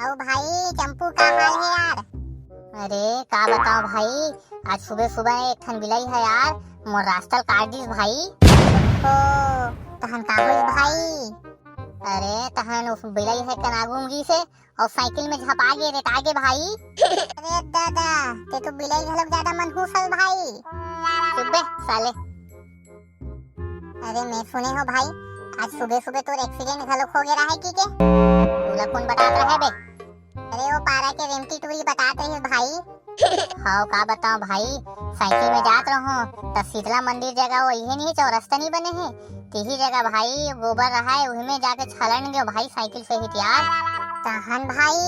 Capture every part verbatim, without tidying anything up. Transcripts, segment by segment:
अउ भाई चंपू, का हाल हे यार? अरे का बताओ भाई, आज सुबह सुबह एक ठन बिलाई हे यार, मोर रास्ता ल काट दिस भाई। ओ, तहन का होइस भाई? अरे तहन उस बिलाई हे कन आगू म गिस हे अउ साइकिल में झपा गे, रेटा गे भाई। अरे दादा, ते तो बिलाई घलोक ज्यादा मनहूस हस भाई। चुप बे साले। अरे मैं सुने हों भाई, आज सुबह सुबह तोर एक्सीडेंट घलोक हो गे रहे कि के? तोला कौन बतात रहे बे? अरे वो पारा के रेमटी टूरी बतात रही भाई। हव का बताओ भाई, साइकिल में जात रहों त शीतला मंदिर जगह वो इहे नहीं, चौरस्ता नहीं बने हे, तिही जगह भाई गोबर रहा है, उही में जाके छलन गयो भाई साइकिल से ही यार। तहन भाई,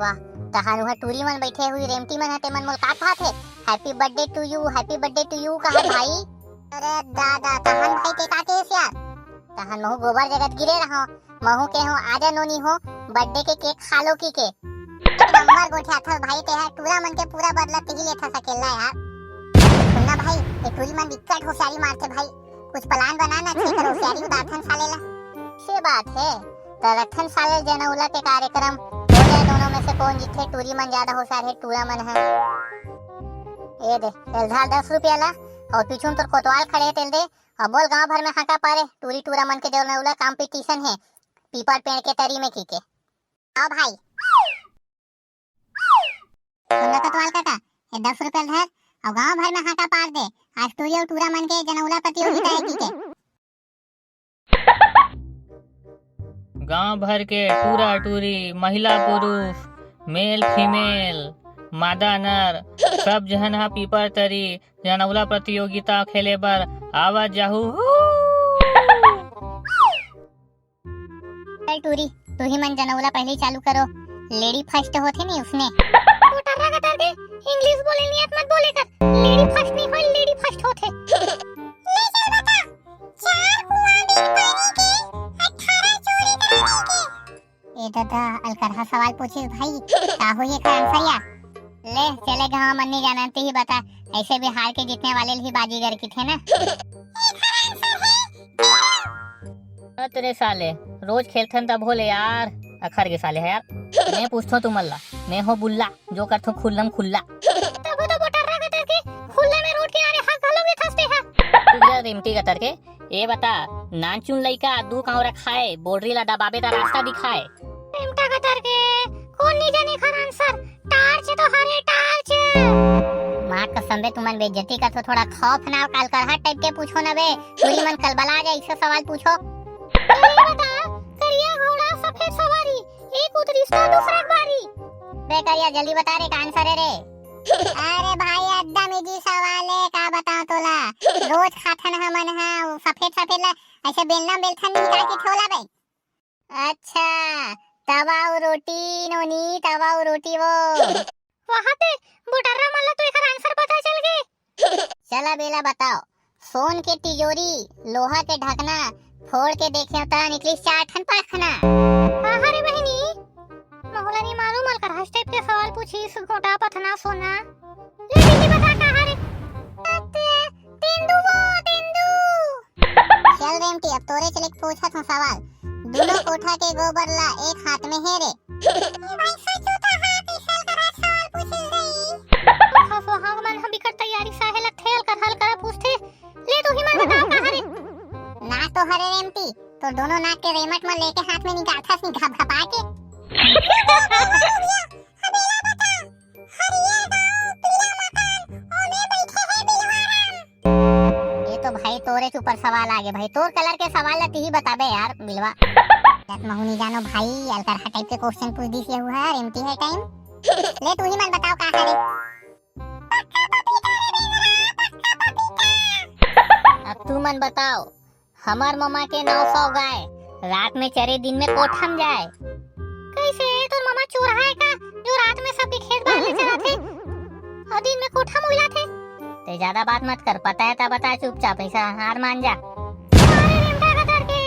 वाह, तहन उहे टूरी मन बैठे हुई रेमटी मन हे, ते मन मोल का कहाथे, "Happy birthday to you, happy birthday to you" कहा भाई। अरे दादा, तहन भाई ते का कहेस यार? तहन महू गोबर जगत गिरे रहों, महू के हों, "आजा नोनी हो, बर्थडे के केक खा लो" की के। नंबर गोठियाथस भाई ते हा, टूरा मन के पूरा बदला तिही लेथस अकेला यार। सुनना भाई, ये टूरी मन बिकट होशियारी मारथे भाई, कुछ प्लान बना ना, ठीक कर होशियारी उतारथन साले ला। से बात हे, त रखथन साले जनउला के कार्यक्रम, हो जाए दोनों में से कौन जीतथे, टूरी मन ज्यादा होशियार हे, टूरा मन हे। ए दे, एल धार दस रुपया ला, अउ पीछू में तोर कोतवाल खड़े हे, तेल दे, अउ बोल गांव भर में हाका पारे, टूरी टूरा मन के जनउला कंपटीशन हे, पीपर पेड़ के तरी में की के। आओ भाई। सुन लो तो तोल काका, ये दस रुपया धर, अउ गांव भर में हाका पार दे, आज टूरी अउ टूरा मन के जनउला प्रतियोगिता हे की के। गांव भर के टूरा टूरी, महिला पुरुष, मेल फीमेल, मादा नर, सब झन हा पीपर तरी जनउला प्रतियोगिता खेले बर आवत जाहू। चल टूरी, तुही मन जनउला पहली चालू करो, लेडी फर्स्ट होथे नी उसने। मोटर्रा कतर के, इंग्लिश बोले नियत मत बोले कर, लेडी फर्स्ट नहीं होय, लेडी फर्स्ट होथे। ले चल बता, चार कुआं बिन पानी के, अठारह चोरी कराने के। ए दादा, अलकरहा सवाल पूछिस भाई, का होही एकर आंसर यार? ले चले गांव मन नहीं जानन, तिही बता, ऐसे भी हार के जीतने वाले ही बाजीगर किथे ना। एकर आंसर हे अत रे साले, रोज खेलथन तब होले यार, अखर के साले हे यार। मैं पूछथों तुमन ला, मैं हों बुल्ला, जो करथों खुल्लम खुल्ला। तभो तो मोटर्रा कतर के, खुल्ला में रोड किनारे हक घलो के थसते हा। तू जा रेमटी कतर के, ए बता, नानचुन लइका दू कांवरा खाए, बोडरी ला दबाबे त रास्ता दिखाए। रेमटा कतर के, कोन नहीं जाने एकर आंसर, टार्च तो हरे टार्च। माँ कसम बे, तुमन बेइज्जती करथो, थोड़ा खौफनाक अलकरहा टाइप के पूछो ना बे, टूरी मन कलबला जाए, ऐसे सवाल पूछो। अरे बता, करिया घोड़ा सफेद सवारी, एक उतरिस त दूसरा के बारी। बे करिया, जल्दी बता रे, का आंसर हे रे? अरे भाई, एकदम इजी सवाल हे, का बताओं तोला, रोज खाथन हमन हा, वो सफेद सफेद ला ऐसे बेलना बेलथन नहीं का के ठोला बे। अच्छा, तवा अउ रोटी नोनी, तवा अउ रोटी वो। वहाँ ते मोटर्रा मन ला तो एकर आंसर पता चल गे। चला बेला बताओ, सोन के तिजोरी, लोहा के ढकना, फोड़ के देखे त निकलिस चार ठन पाखना। आहा रे बहिनी, मोला नहीं मालूम, अलकरहा टाइप के सवाल पूछिस, गोटा पथना सोना। ले दीदी बता का हरे? ते-, तेंदू वो, तेंदू। चल रेमटी, अब तोरे चले के पूछत हूँ सवाल। दोनों कोठा के गोबर ला एक हाथ में हे रे। ए भाई, सचू त हाथ इसल कर हाथ सवाल पूछिस गई। ओखा सोहाग मन ह बिकट तैयारी साहे लगथे, अलकरहा अलकरहा पूछथे। ले तू ही मन बताओ का हरे? नाक तो हरे रेमटी, तो दोनों नाक के रेमट म लेके हाथ में निकालथस नी घप घपा के। अब एला बता, हरियर गांव, पीला मकान, ओमे बइठे हे बिलवाराम। ये तो भाई तोरे के ऊपर सवाल आगे भाई, तोर कलर के सवाल ला तिही बताबे यार बिलवा। जत महू नहीं जानो भाई, अलकरहा टाइप के क्वेश्चन पूछ दिस ये हुआ यार, एमटी है टाइम। ले तू ही मन बताओ का हरे? पक्का पपीता रे बेंदरा, पक्का पपीता। अब तू मन बताओ, हमर ममा के नौ सौ गाय, रात में चरे दिन में कोठा म जाए। कैसे तोर ममा चोरहा हे का, जो रात में सबके खेत बार ले चराथे अउ दिन में कोठा म उइलाथे? ते ज्यादा बात मत कर, पता हे त बता चुपचाप, ऐसा हार मान जा। अरे रेमटा कतर के,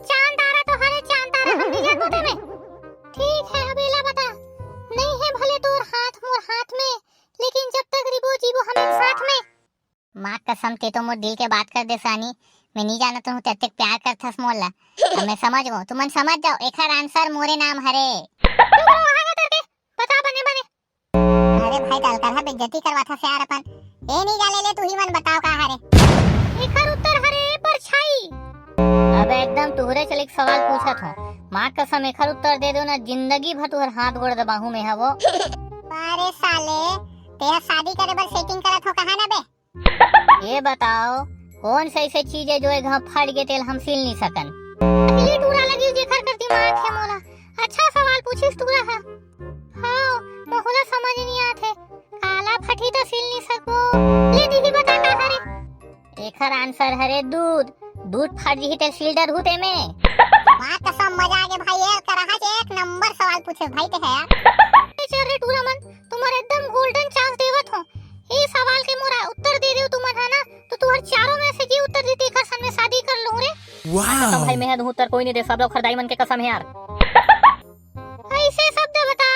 चांद तारा तो हरे चांद तारा हम नहीं जान बोते में। ठीक है, अब एला बता, नहीं है भले तोर हाथ मोर हाथ में, लेकिन जब तक रिबो जीबो हम एक साथ में। माँ कसम, ते तो मोर दिल के बात कर दे सानी। मैं नहीं जानत हूँ ते अतेक प्यार करथस मोर ला। अब मैं समझ गो, तुमन समझ जाओ, एखर आंसर मोरे नाम हरे। चुप अरे भाई, डलकर हा बेइज्जती करवाथस यार अपन। ए नहीं जाने ले, तू ही मन बताओ का हरे। एखर उत्तर हरे परछाई। अब एकदम तुहरे चलिक सवाल पूछत हो। माँ कसम, एखर उत्तर दे दो ना, जिंदगी भर तुहर हाथ गोड़ दबाहूं मैं हा वो। अरे साले, ते हा शादी करे बर सेटिंग करत हो कहा ना बे? ये बताओ, कौन से ऐसे चीज है जो एक घाव फट गे तेल हम सिल नहीं सकन? अगली टूरा लगी जेखर कर दिमाग है मोला। अच्छा सवाल पूछिस टूरा हा। हाँ, मोहला समझ नहीं आत है। काला फटी तो सिल नहीं सकबो। ले दीदी बता का हरे? एखर आंसर हरे दूध। दूध फट जही तेल सिल डरहू ते में। माँ कसम मजा आ गया भाई, एक तरह से एक नंबर सवाल पूछे भाई ते है यार। ए चल रे टूरा मन, तुम्हारे एकदम गोल्डन चांस देवत हो। ए सवाल के मोरा उत्तर दे देव तुमन है ना, तो तुहर चारों में से जी उत्तर देती एखर सन में शादी कर लूं रे। वाह। कसम भाई, मैं हा दूं उत्तर कोई नहीं दे, सब लोग खरदाई मन के कसम है यार। ऐसे शब्द बता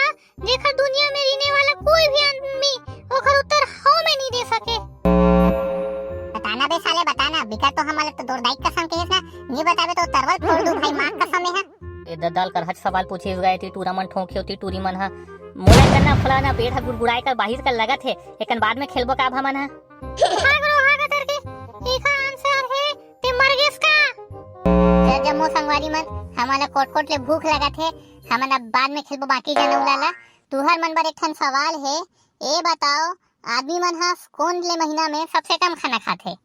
जेखर दुनिया में रहने वाला कोई भी आदमी ओखर उत्तर हाँ में नहीं दे सके। बताना बे साले, बताना। बिकट तो हमला तो तोर दाई कसम के ना, नहीं बताबे तो तरवल फोड़ दूं भाई, माँ कसम है। ए दद्दाल कर हच सवाल पूछे हुआ है, ती टूरा मन ठोंके होती टूरी मन हा। मोला करना फलाना पेट हा गुड़गुड़ाए कर बाहिर कर लगत है, एकन बाद में खेलबो का भा मन हा। भाग रो, भाग तर के। एखर आंसर है, ते मर गेस का? चल जम्मो संगवारी मन, हमला कोट कोट ले भूख लगत है, हमन अब बाद में खेलबो बाकी जनऊ ला ला। तुहर मन बर एक ठन सवाल है, ए बताओ, आदमी मन हा कौन ले महीना में सबसे कम खाना खाथे?